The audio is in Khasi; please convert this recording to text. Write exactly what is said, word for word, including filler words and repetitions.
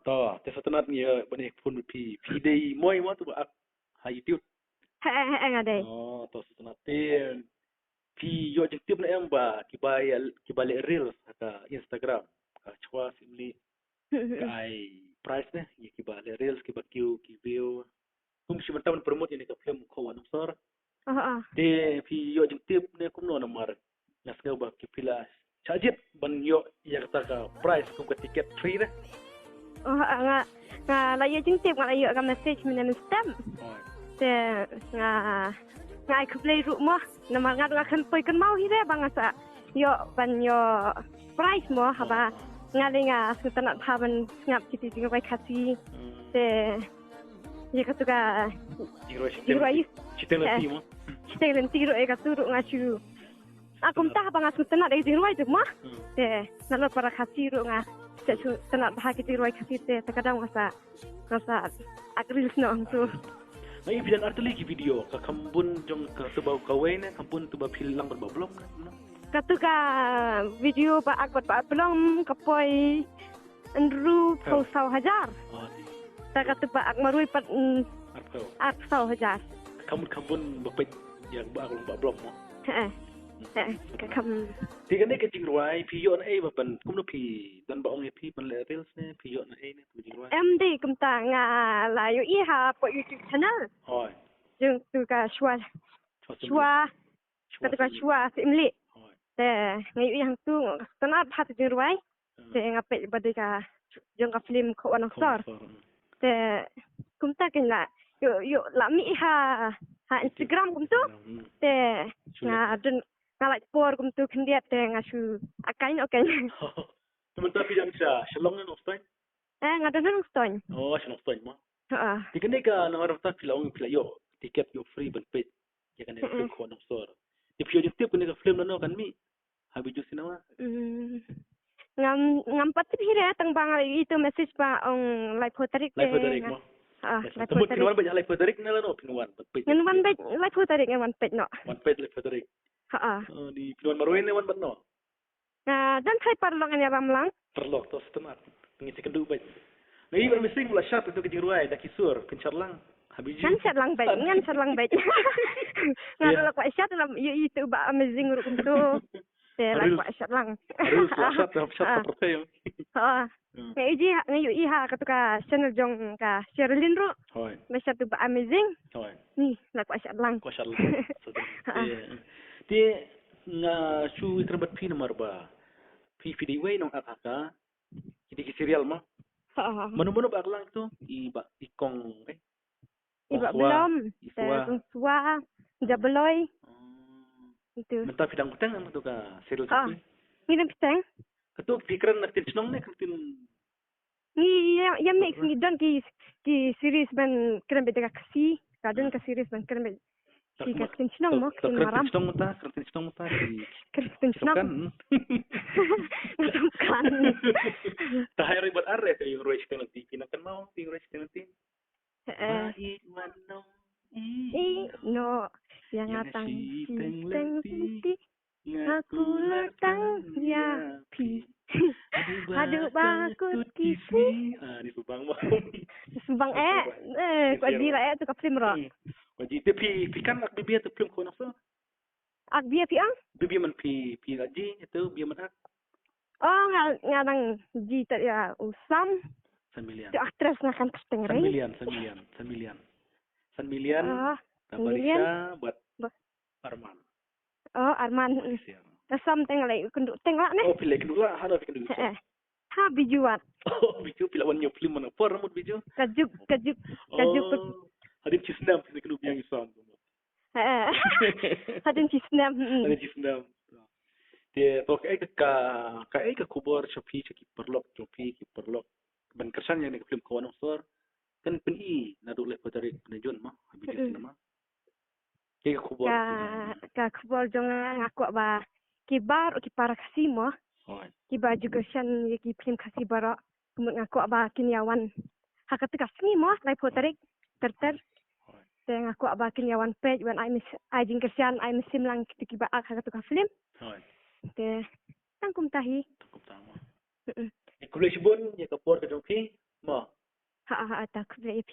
To, te sngewtynnat ngi ïa ban ïa phone phi, phi dei Moi mo, tu ba ak ha YouTube. He, he, he, nga dei. Oh, to sngewtynnat te. Phi ïoh jingtip ne em ba kiba ïa, kiba leh reels ha ka Instagram, ka Chwa Simli, ka ai prize ne ïa kiba leh reels, kiba kiew, ki view. Kum shi mynta ban promote ïa ne ka film Kho Wa Nongshor. Ah, ah. Te phi ïoh jingtip ne kumno namar nga sngew ba ki phi la shah jied ban ïoh ïa kata ka prize kum ka ticket free ne. Oh, ah, nga, nga la ïoh jingtip, nga la ïoh ka message mynne mynstep. Oh. Te nga, nga ai khublei ruh mo. Namar nga, nga khlem poi kynmaw hi re ba nga sa ïoh ban ïoh prize mo, haba nga lei nga sngewtynnat bha ban sngap kiti jingrwai Khasi. Hmm. Te ïa katu ka jingrwai shiteng, jingrwai shiteng lynti mo. Shiteng lynti ruh ïa katu ruh nga shu. Ah, kumta haba nga sngewtynnat ïa jingrwai tu mo. Hmm. Te nalor para Khasi ruh nga sngewtynnat bha ki jingrwai Khasi te, te ka daw nga sa, nga sa ak reels noh tu. Nga ïohi phi don artylli ki video, ka kham bun jong katu ba kawei ne, kham bun tu ba phi lang bad Bah Blom ne, no? Katu ka video ba ak bad Bah Blom ka poi hynriewphew saw hajar. Oh, te katu ba ak marwei pat, mm, arphew, arphew hajar. Kham bun, kham bun ba peit ïa ba ak long Bah Blom mo. He, he, ka kham. Te kane ka jingrwai phi ïoh na ei ba ban, kumno phi don ba ong ïa phi ban leh reels ne, phi ïoh na ei ne, ka jingrwai? Em dei kumta, nga la ïohi ha pdeng YouTube channel. Hooid. Jong tu ka Chwa, Chwa Simli. Chwa, katu ka Chwa Simli. Hooid. Te nga ïohi hangtu, nga sngewtynnat bha tu jingrwai. Hmm. Te nga peit ba dei ka jong ka film Kho Wa Nongshor. Kho Wa Nongshor, hmm. Te kumta kein la ïoh, ïoh la mih ha, ha Instagram kumtu. Hmm. Te nga don, nga la ïoh por kumtu khyndiat te nga shu akai noh kein. Te mynta phi dang sha Shillong ne Nongstoiñ? Eh, nga don ha Nongstoiñ. Oh, sha Nongstoiñ mo. Ha. Te kane ka, namar mynta phi la ong phi la ïoh ticket, ïoh free ban peit ïa kane ka film Kho Wa Nongshor. Te phi ïoh jingtip kane ka film lano kan mih ha Bijou Cinema? Hmm. Ngam, ngam pat tip hi re, tang ba nga ïohi tu message ba ong laiphew tarik. Laiphew tarik mo. Ah, laiphew tarik. Phin wan beit ha laiphew tarik ne lano phin wan beit? Ngan wan beit laiphew tarik, ngan wan peit noh. Wan peit laiphew tarik. Ha. Oh, ni phin wan marwei ne wan bad no? Ah, don sa i paralok ngan ïalam lang. Paralok, to sngewtynnat. Ngin sa ïakynduh beit. Nga ïohi Bah Amazing la shad ïa ka jingrwai, Da Ki Sur, phin shad lang ha Bijou. Ngan shad lang beit, ngan shad lang beit. Nga ruh la kwah shad, la ïohi tu Bah Amazing ruh kumtu. Te la kwah shad lang. Reels la shad, shad. Ah. Nga ïohi ha, nga ïohi ha katu ka channel jong ka Sherilyn ruh. Hooid. La shad tu Bah Amazing. Hooid. Ni, la kwah shad lang. Kwah shad lang. Te, te nga shu ïakren bad phi namar ba phi, phi dei wei nong ak ha ka, ki dei ki serial mo. Ha, ha. Mano mano ba ak lang tu, i Bah, i Kong, eh? I Bah Blom, i Swa, Kong Swa, Jabaloi. Oh. Itu. Mynta phi dang bteng em tu ka serial tu? Ngi dang bteng. Katu phi kren na ktien shnong ne ktien? Ngi ïa, ïa mix, ngi don ki, ki series ban kren beit da ka Khasi, ka don ka series ban kren beit da ka ktien shnong mo, ktien maram. Kren ktien shnong mynta, kren ktien shnong mynta, ki kren ktien shnong. Kan. Kan. Te ha ïing ruh bad ar, eh, ïing ruh shiteng lynti, phi nang kynmaw ïing ruh shiteng lynti? Heeh. Ba ïeit wat nong ïeit. Ïeit noh. Ïa nga tang shiteng lynti. Nga kular tang ïa phi. Haduh ba kut ki sngi. Ah, ni subang mo. Subang eh. Eh, kwah ji la eh tu ka film ruh. Hmm. Kwah ji te phi, phi kan ak bia tu film Kho Wa Nongshor? Ak bia phi ong? Bia, bia man phi, phi la ji tu bia man ak. Oh, nga, nga dang ji tat ïa u Sam. San Milian. Tu actress nga kan kyrteng re. San Milian, San Milian, San Milian. San Milian. Ah, San Milian. Tabarisha bad Arman. Oh, Arman. Malaysia. Te Sam teng lei kynduh teng lah ne. Oh, phi lei kynduh lah, hano phi kynduh? Heeh. Ha Bijou wat. Oh, Bijou phi la wan ñiew film mana por mut Bijou? Ka juk, ka juk, ka juk. Oh, hadien shi snem phi kynduh biang i Sam. Heeh. Hadien shi snem. Hmm. Hadien shi snem. Te to kaei ka, kaei ka khubor sha phi, sha ki paralok jong phi, ki paralok ban kyrshan ïa kane ka film Kho Wa Nongshor. Kan pyni naduh laiphew tarik bnai Jun mo ha Bijou Cinema. Kaei ka khubor? Ka, ka khubor jong nga, nga kwah ba ki baroh ki para Khasi mo. Hooid. Kiba ju kyrshan ïa ki film Khasi baroh. Kumno nga kwah ba kin ïa wan ha kata ka sngi mo, laiphew tarik, ter ter. Hooid. Te nga kwah ba kin ïa wan peit, wan ai mys-, ai jingkyrshan, ai mynsiem lang kito kiba ak ha kata ka film. Hooid. Te tang kumta hi. Tang kumta mo. Mm-mm. Khublei shibun ïa ka por ka jong phi. Ha ha ha, ta khublei